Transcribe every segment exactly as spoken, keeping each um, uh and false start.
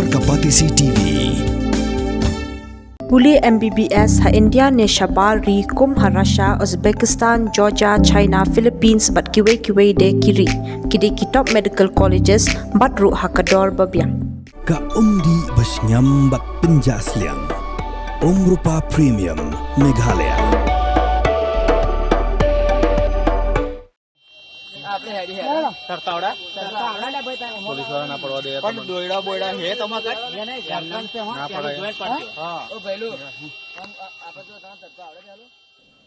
Kapatisi T V. Pule M B B S ha India ne shabar ri kum ha Russia, Uzbekistan, Georgia, China, Philippines bad kiwei kiwei de ki ri. Ki dei ki top medical colleges bad ruh ha ka dor ba biang. Ka umdih ba shngiam bad pynjah sliang. Umrupa Premium Meghalaya. पुलिस वाला ना पड़वा दे। पण दोइड़ा बोइड़ा है तमा कर। ना पड़ा है। हां। ओ भाईलो।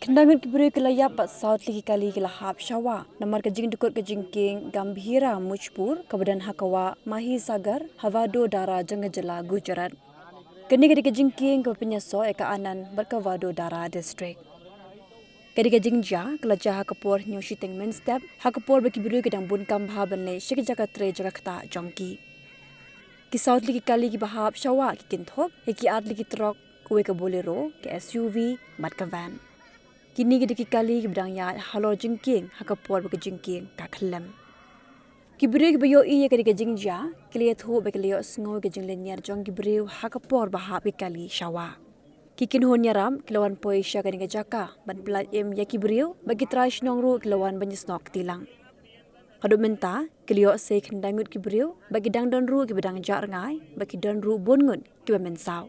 Khyndaingut ki briew ki la ïap bad saw tylli ki kali ki la hap shawa namar ka jingdukut ka jingkieng Gambhira Mujpur kaba don ha ka wah Mahisagar ha Vadodara jong ka jylla Gujarat. Kane ka dei ka jingkieng kaba pynïasoh ïa ka Anand bad ka Vadodara district. Ka dei ka jingjia ka la jia ha ka por hynñiew shiteng mynstep ha ka por ba ki briew ki dang bun kam bha ban leit sha ki jaka trei jaka ktah jong ki. Ki saw tylli ki kali kiba hap shawa ki kynthup ïa ki ar tylli ki trok, kawei ka Bolero, ka S U V bad ka van. Kine ki dei ki kali kiba dang ïaid halor jingkieng ha ka por ba ka jingkieng ka khyllem. Ki briew kiba ïohi ïa ka dei ka jingjia ki la ïathuh ba ki la ïohsngew ïa ka jinglynñiar jong ki briew ha ka por ba hap ki kali shawa. Ki kynhun ïarap ki la wan poi sha kane ka jaka ban pyllait im ïa ki briew bad ki trai shnong ruh ki la wan ban ïasnoh kti lang. Haduh mynta ki la ïoh sei khyndaingut ki briew bad ki dang don ruh kiba dang jah rngai bad ki don ruh bun ngut kiba mynsaw.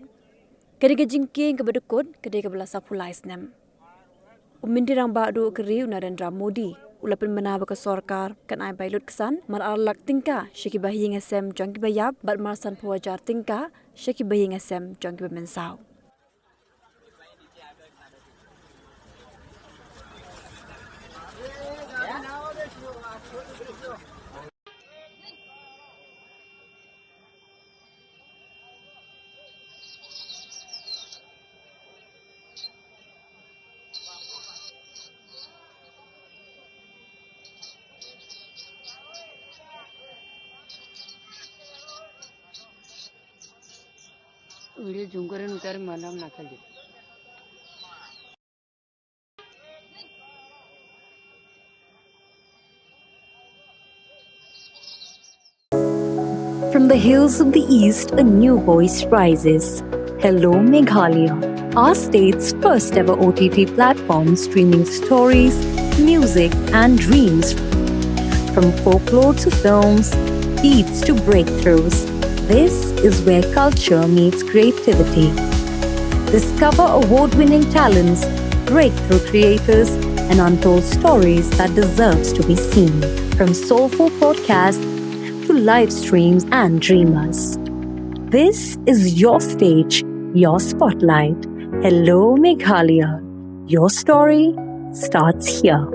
Ka dei ka jingkieng kaba dukut ka dei kaba la saw phew lai snem. U Myntri Rangbah Duh ka ri u Narendra Modi u la pynbna ba ka sorkar kan ai bai lutksan mar ar lak tyngka sha kiba ha ïing ha sem jong kiba ïap bad mar san phew hajar tyngka sha kiba ha ïing ha sem jong kiba mynsaw. Video zoom करें उतारे मालूम ना चले। From the hills of the East, a new voice rises. Hello, Meghalaya, our state's first ever O T T platform streaming stories, music, and dreams. From folklore to films, beats to breakthroughs, this is where culture meets creativity. Discover award winning talents, breakthrough creators, and untold stories that deserves to be seen. From soulful podcasts to live streams and dreamers. This is your stage, your spotlight. Hello, Meghalaya. Your story starts here.